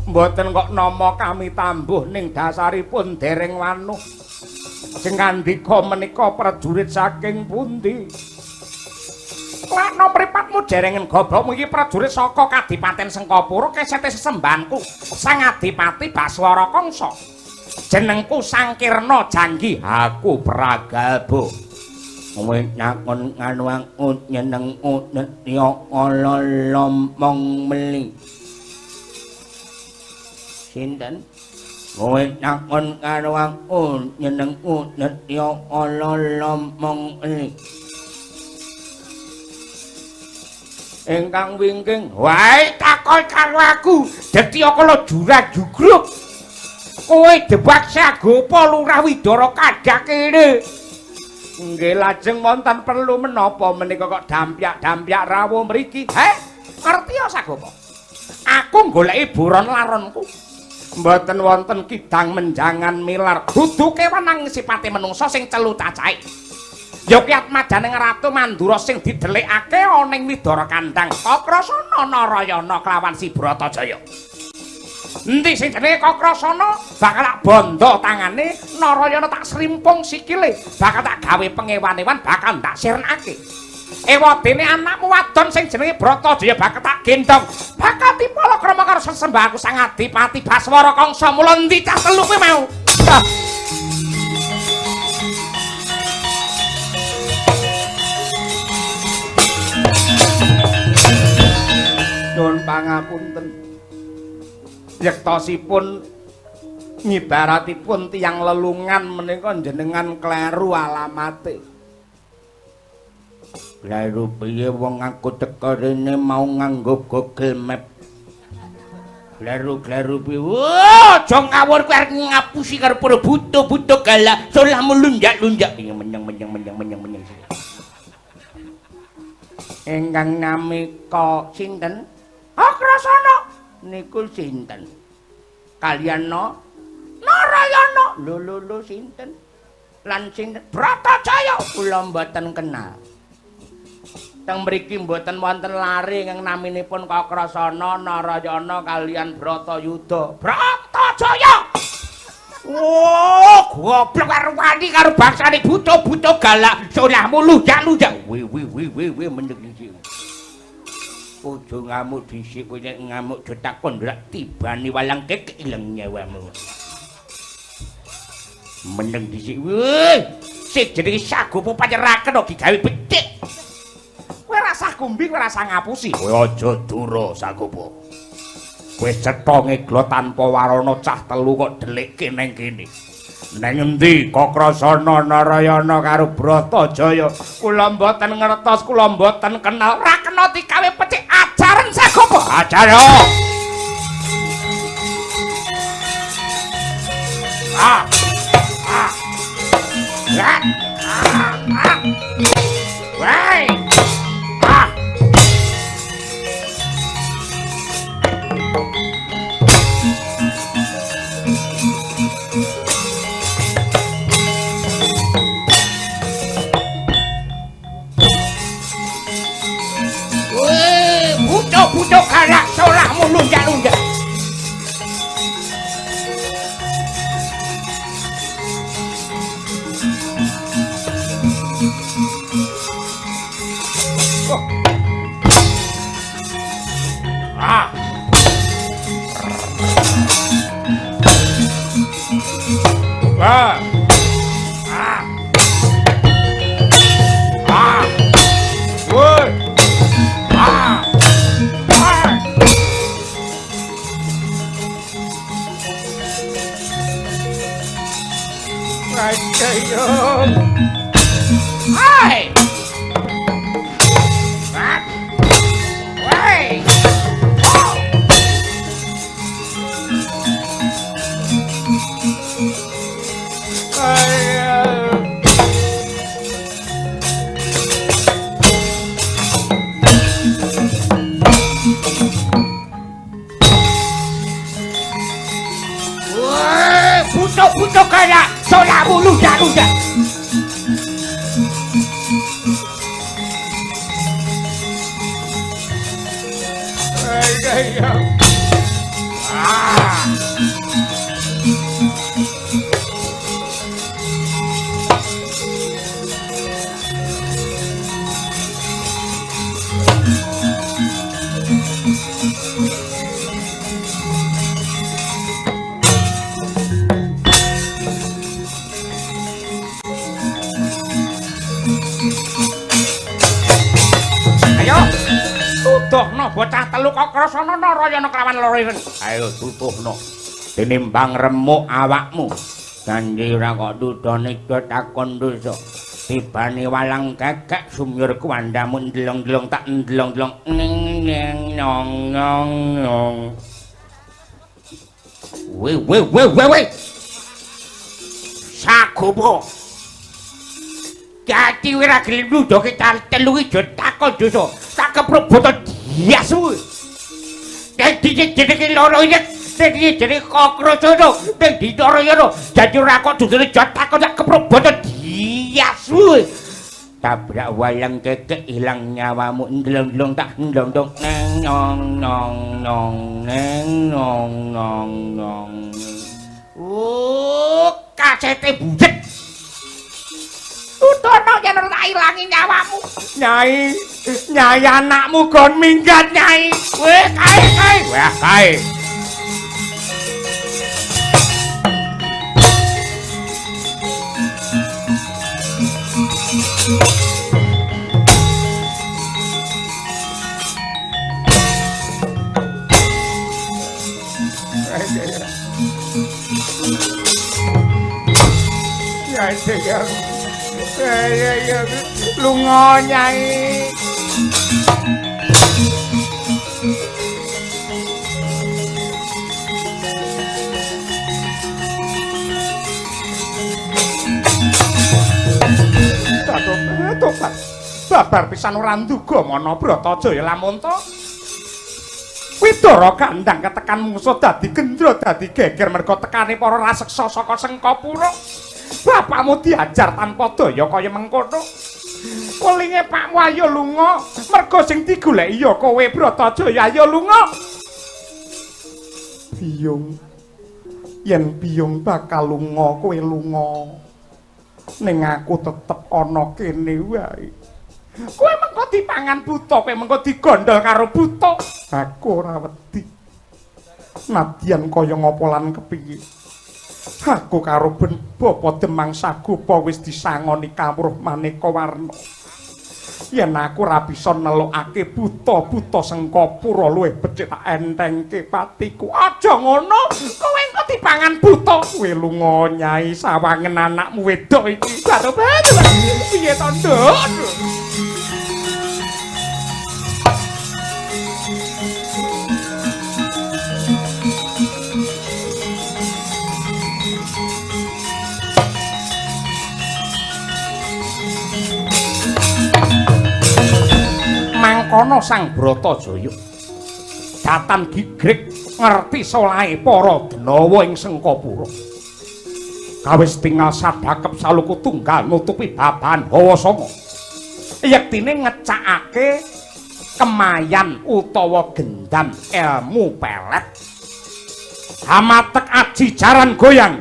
Mboten kok nama kami tambuh ning dasaripun dereng wanuh. Sing ngandika menika prajurit saking pundi? Lakno mripatmu jerengen goblokmu iki prajurit saka Kadipaten Sengkapura kesete sesembahanku Sang Adipati Baswara Kangsa. Jenengku Sangkirna Janggi, aku Pragalba. Kowe takon karo aku jenengku Setya Kala Lompong Meli. Sinten? Kowe takon karo aku jenengku Setya Kala Lompong Meli. Ingkang wingking, wae takon karo aku Setya Kala Jurang Jugruk. Kowe jebak Sagopa Lurah Widara kadhak kene. Nggih lajeng wonten perlu menapa menika kok dampyak-dampyak rawuh mriki? Heh, ngerti ya Sagopa? Aku goleki buron laronku. Mboten wonten kidang menjangan milar. Dudu kewan nanging sipate menungsa sing celu cacahe. Ya ki atmajaning Ratu Mandura sing didelikake ana ing Widara Kandang Kakrasana Narayana kelawan Si Bratajaya. Endi sing jenenge Kakrasana bakal tak bandha tangane, Narayana tak srimpung sikile, bakal tak gawe pengewan-ewan bakal tak sirnake. Ewadene anakmu wadon sing jenenge Bratajaya bakal tak gendhong, bakal dipalakrama karo sesembahku Sang Adipati Baswara Kangsa. Mula endi cah telu kuwi mau? Nyuwun pangapunten. Yektosipun ngibaratipun tiyang lelungan menika jenengan kleru alamate. Kleru piye wong aku teka rene mau nganggo Google Map. Kleru-kleru piye? Wah, aja ngawur kowe arep ngapusi karo para buta-buta galak, salahmu lunjak-lunjak. Menyang menyang menyang menyang menyang. Ingkang nami ka sinten? Akrasana. Niku sinten? Kalian no? Narayana. Lho lho lho sinten? Lan sinten? Bratajaya. Kula mboten kenal. Teng mriki mboten wonten lare ingkang naminipun Kakrasana, Narayana kalian Bratayuda. Bratajaya. Oh, goblok karo wani karo bangsane buta-buta galak, salahmu lunjak-lunjak. Wi wi wi wi wi mendek iki. Aja ngamuk dhisik, kowe nek ngamuk aja takon rak tibane walang kek ileng nyawamu. Meneng dhisik. Wih, sing jenenge Sagopa panyeraken kok digawe becik. Kowe rasah gumbi, kowe rasah ngapusi. Kowe aja dura Sagopa. Kowe cetha ngeglo tanpa warana cah telu kok delikke neng kene. Neng endi Kakrasana Narayana karo Bratajaya? Kula mboten ngertos, kula mboten kenal. Ra kena digawe becik ajaran Sagopa. Ajaran. Ah. Ah. Ah. Ah. Wei. Ah. Buta-buta galak salahmu lunjak-lunjak. Ah. Ah. Ah. Ah. Woi. Ah. Hai. Wei. Oh. Woi, buta-buta galak, salahmu lunjak-lunjak. Ayo, tuduhno bocah telu kok krasana Narayana kelawan loro ireng. Ayo tuduhno. Tinimbang remuk awakmu. Janji ora kok dudone takon dosa. Tibane walang kekek sumyur kuwandamu ndelong-ndelong tak ndelong-ndelong ning ning nong nong nong. We we we we we. Sagopo. Dadi ora gelem nuduhke telu iki takon dosa. Tak kepruk boto dias kuwi. Dadi jenenge loro iki, dadi jenenge Kakrasana, ning Dinarayana. Dadi ora kok dudune takon tak kepruk boto dias kuwi. Tabrak walang kekek ilang nyawamu ndelong-ndelong tak ndelong-ndelong neng nong nong nong neng nong nong nong. Oh, kasete bujet. Utono yen ora tak ilangi nyawamu. Nyai, nyai anakmu gon minggat nyai. Weh, kae kae. Wah, kae. Ya, ya. Ya ya lunga nyai. Tobat. Babar pisan ora nduga mana Bratajaya Lamonta. Widara kandhang ketekan mungsuh dadi gendra dadi geger merga tekane para raseksa saka Sengkapura. Bapakmu diajar tanpa daya kaya mengkono. Welinge pakmu ayo lunga, merga sing digoleki ya kowe Bratajaya ayo lunga. Biyung, yen biyung bakal lunga kowe lunga. Ning aku tetep ana kene wae. Kowe mengko dipangan buta, kowe mengko digondol karo buta. Aku ora wedi. Nadyan kaya ngapa lan kepiye. Aku karo ben Bapa Demang Sagopa wis disangoni kawruh maneka warna. Yen aku ora bisa nelokake buta-buta Sengkapura luwih becik tak entengke patiku. Aja ngono, kowe engko dipangan buta. Kowe lunga nyai sawangen anakmu wedok iki. Piye to, Nduk? Mangkono Sang Bratajaya datan gigrik ngerti solahe para denawa ing Sengkapura. Kawis tingal sadakep saluku tunggal nutupi babahan hawa sanga. Yektine ngecakake kemayan utawa gendam elmu pelet. Hamatek aji jaran goyang.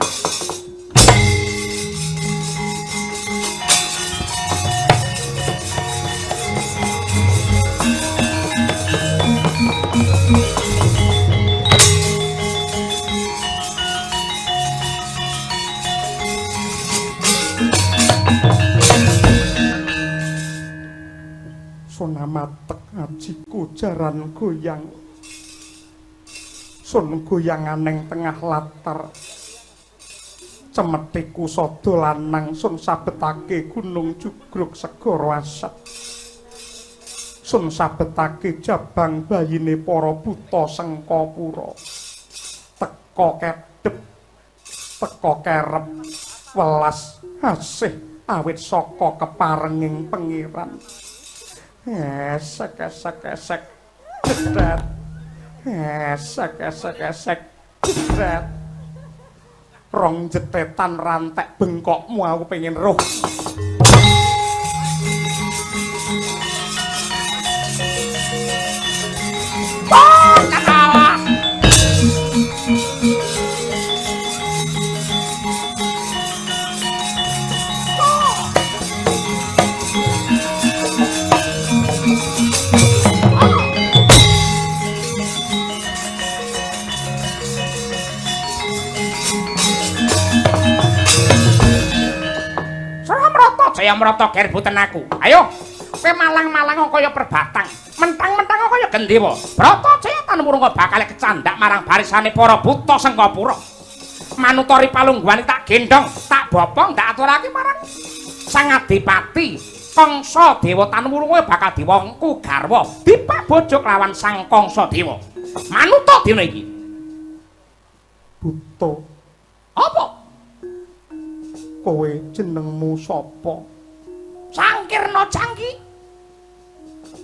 Sonamatek ajiku jaran goyang. Sun goyangan ning tengah latar. Cemetiku sada lanang sun sabetake gunung jugruk segara asep. Sun sabetake jabang bayine para buta Sengkapura. Teka kedhep, teka kerep, welas asih awit saka keparenging pengiran. Esek esek esek jedret. Esek esek esek jedret. Rong jetetan rantek bengkokmu aku pengen roh. Oh, ketawa. Ayo mrata gerbuten aku. Ayo. Kowe malang-malang kaya perbatang, mentang-mentang kaya gendewa. Bratajaya Tanwurunga bakal kecandak marang barisane para buta Sengkapura. Manutori palungguhane tak gendhong, tak bopong, tak aturake marang Sang Adipati Kangsa Dewa Tanwurunga bakal diwongku garwa dipabojo kelawan Sang Kangsa Dewa. Manuta dina iki. Buta. Apa? Kowe jenengmu sapa? Sangkirna Jangki.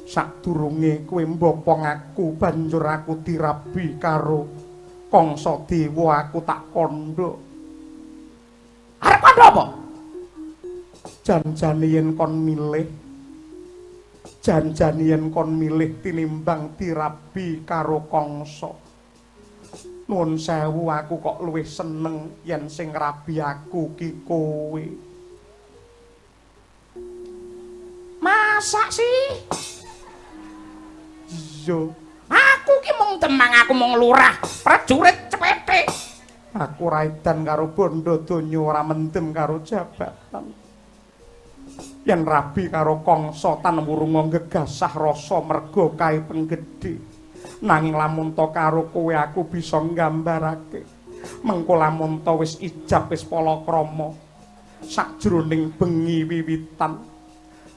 Sadurunge kowe mbopong aku banjur aku dirabi karo Kangsa Dewa aku tak kandha. Arep kandha apa? Janjane yen kon milih, janjane yen kon milih tinimbang dirabi karo Kangsa. Nuwun sewu aku kok luwih seneng yen sing rabi aku ki kowe. Masak sih? Iya. Aku ki mung Demang, aku mung lurah, prajurit cepete. Aku ora edan karo bondo donya, ora mendem karo jabatan. Yen rabi karo Kangsa Tanwurunga gegasah rasa merga kae penggedhe. Nanging lamun ta karo kowe aku bisa nggambarake. Mengko lamun ta wis ijab wis palakrama sakjroning bengi wiwitan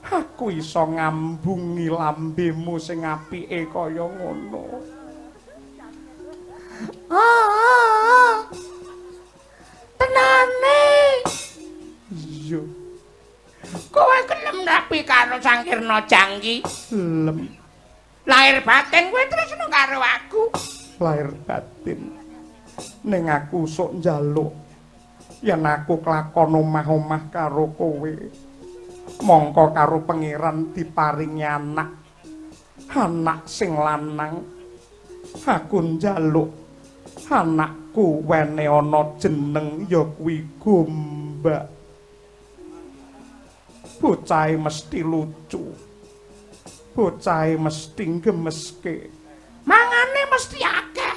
aku iso ngambungi lambemu sing apike kaya ngono. Tenane. Iya. Kowe gelem rabi karo Sangkirna Jangki? Gelem. Lahir batin kowe tresno karo aku. Lahir batin. Ning aku sok njaluk yen aku kelakon omah-omah karo kowe. Mongko karo pangeran diparingi anak. Anak sing lanang. Aku njaluk anakku wene ana jeneng ya kuwi Gombak. Bocahe mesti lucu. Bocahe mesti gemeske. Mangane mesti akeh.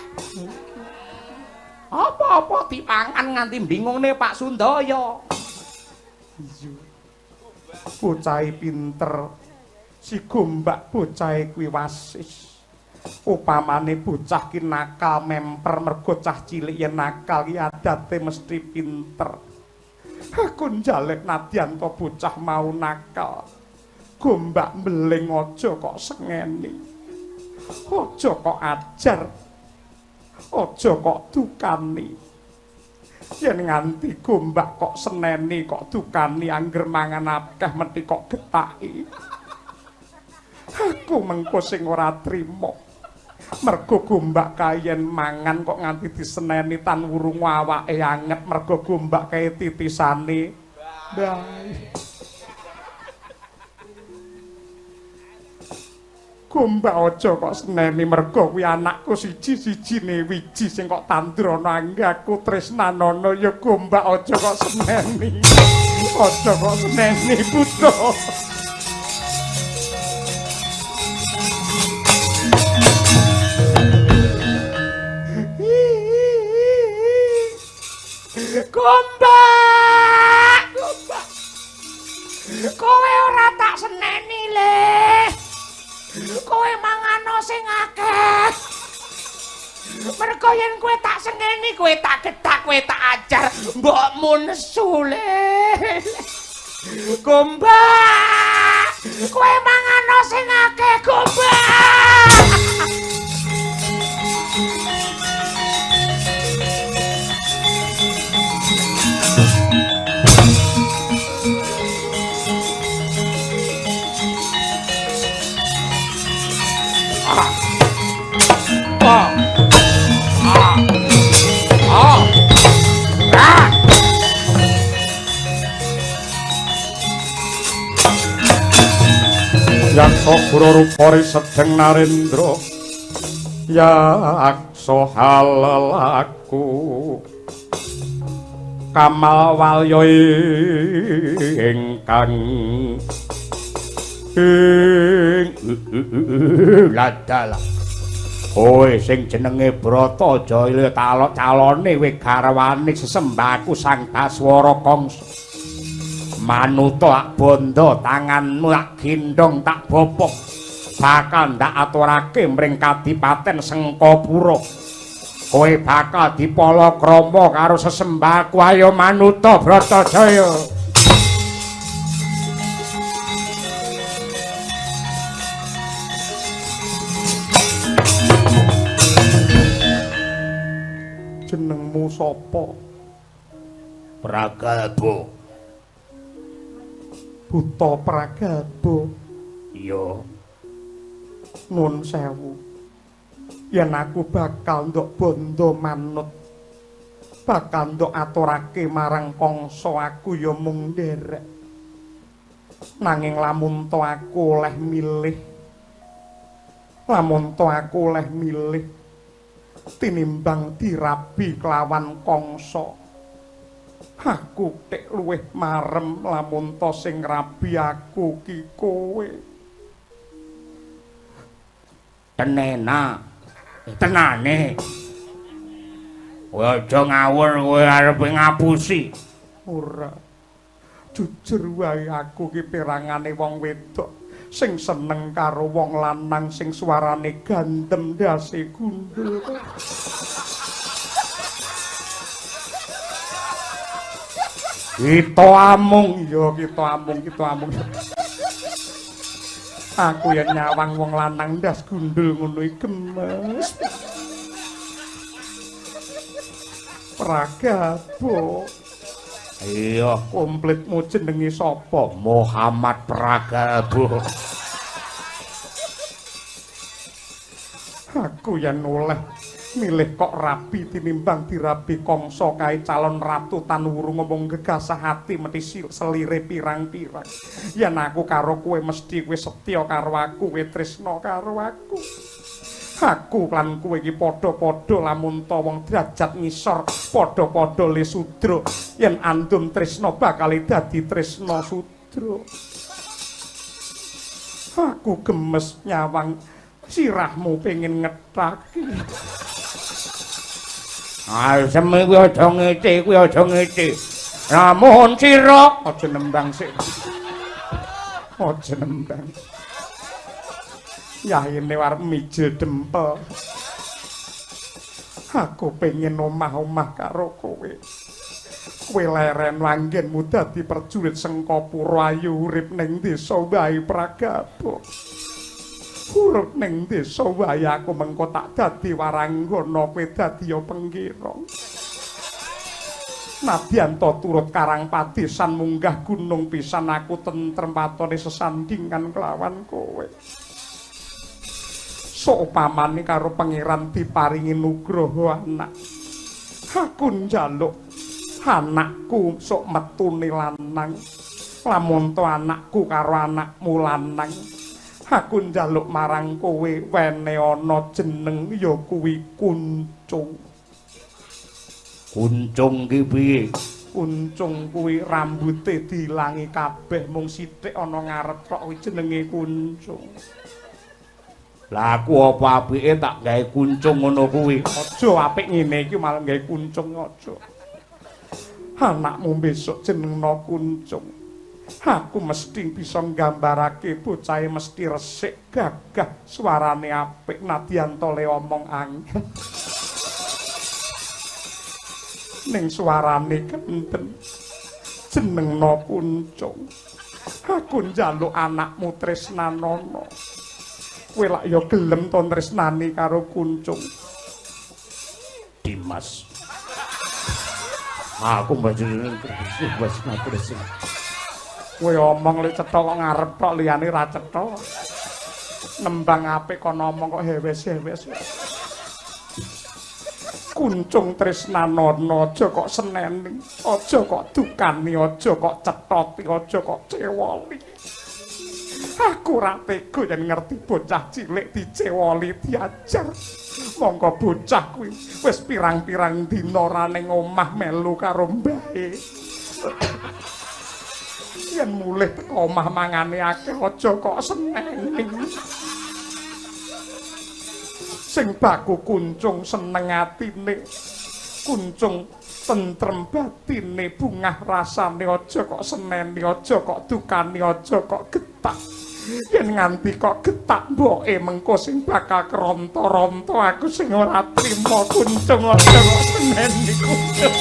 Apa-apa dipangan nganti bingungne Pak Sundaya. Iya. Bocahe pinter. Si Gombak bocahe kuwi wasis. Upamane bocah ki nakal memper mergo cah cilik yen nakal ki adate mesti pinter. Aku njalek nadyan to bocah mau nakal. Gombak mbeling aja kok sengeni. Aja kok ajar. Aja kok dukani. Yen nganti Gombak kok seneni kok dukani angger mangan akeh mesti kok getaki. Aku mengko sing ora trima. Mergo Gombak kae yen mangan kok nganti diseneni tan wurung awake anget mergo Gombak kae titisane. Bae. Gombak aja kok seneni mergo kuwi anakku siji-sijine wiji sing kok tandrono anggaku tresnanono ya Gombak aja kok seneni. Aja kok seneni putra. Gombak, Gombak. Kowe ora tak seneni le. Kowe mangano sing akeh. Mergo yen kowe tak seneni, kowe tak getak, kowe tak ajar, mbokmu nesu le. Gombak, kowe mangano sing akeh, Gombak. Yaksa guru rupari sedeng narendra yaksa halelaku kamal walya ingkang ing ladalah. Kowe sing jenenge Bratajaya talok calone kowe garwane sesembahku Sang Daswara Kangsa. Manuta ak bondo tanganmu tak gendhong tak bopong. Bakal ndak aturake mring Kadipaten Sengkapura. Kowe bakal dipalakrama karo sesembahku. Ayo manuta Bratajaya. Jenengmu sapa? Pragalba. Buta Pragalba. Iya. Nun sewu. Yen aku bakal ndok bondo manut, bakal ndok aturake marang Kangsa, aku ya mung nderek. Nanging lamun to aku oleh milih, lamun to aku oleh milih tinimbang dirabi kelawan Kangsa, aku tek luwih marem lamun to sing rabi aku ki kowe. Tenena, tenane. Kowe aja ngawur, kowe arep ngapusi. Ora. Jujur wae aku ki perangane wong wedok sing seneng karo wong lanang sing suarane gandem ndase gundul. Kita amung, iya kita amung, kita amung. Aku yen nyawang wong lanang ndas gundul ngono iki gemes. Pragalba. Iya, komplitmu jenenge sapa? Muhammad Pragalba. Aku yen oleh milih kok rabi tinimbang dirabi Kangsa kae calon ratu Tanwuru ngomong gegasah ati mesti selire pirang-pirang. Yen aku karo kowe mesti kowe setya karo aku, kowe tresna karo aku. Aku lan kowe iki padha-padha lamun ta wong derajat ngisor, padha-padha le sudra. Yen andum tresna bakal dadi tresna sudra. Aku gemes nyawang sirahmu pengen ngethaki. Asem kuwi aja ngece, kuwi aja ngece. Lamun sira aja nembang sik. Aja nembang. Yahine arep mijil dempel. Aku pengen omah-omah karo kowe. Kowe leren anggenmu dadi prajurit Sengkapura, ayo urip ning desa wae Pragalba. Urip ning desa wae aku mengko tak dadi waranggana, kowe dadi ya penggirong. Nadyan to turut karang padesan munggah gunung pisan aku tentrem patone sesandingan kelawan kowe. Sok upamane karo pangeran diparingi nugroho anak, aku njaluk anakku sok metune lanang. Lamun to anakku karo anakmu lanang, aku njaluk marang kowe wene ana jeneng ya kuwi Kuncung. Kuncung ki piye? Kuncung kuwi rambute diilangi kabeh mung sithik ana ngarep tok kuwi jenenge Kuncung. Lah aku apa apike tak gawe kuncung ngono kuwi? Aja apik ngene iki malah gawe kuncung aja. Anakmu besok jenengno Kuncung. Aku mesti bisa nggambarake bocahe mesti resik, gagah, suarane apik, nadyan to le omong angel. Ning suarane kenten. Jenengno Kuncung. Aku njaluk anakmu Tresnanana. Kowe lak ya gelem to tresnani karo Kuncung. Dimas. Aku mbajeneng wis ngatur. Kowe omong lek cetha kok ngarep tok liyane ra cetha. Nembang apik kono omong kok hewes-hewes. Kuncung Tresnanana aja kok seneni, aja kok dukani, aja kok cethoti, aja kok cewoli. Aku ora tega yen ngerti bocah cilik dicewoli diajar. Mongko bocah kuwi wis pirang-pirang dina ora ning omah melu karo mbahe. Yen mulih teko omah mangane akeh aja kok seneni. Sing baku Kuncung seneng atine. Kuncung Tentrem batine, bungah rasane, aja kok seneni, aja kok dukani, aja kok getak. Yen nganti kok getak mboke mengko sing bakal keronto-ronto aku sing ora trima. Kuncung, aja kok seneni, Kuncung.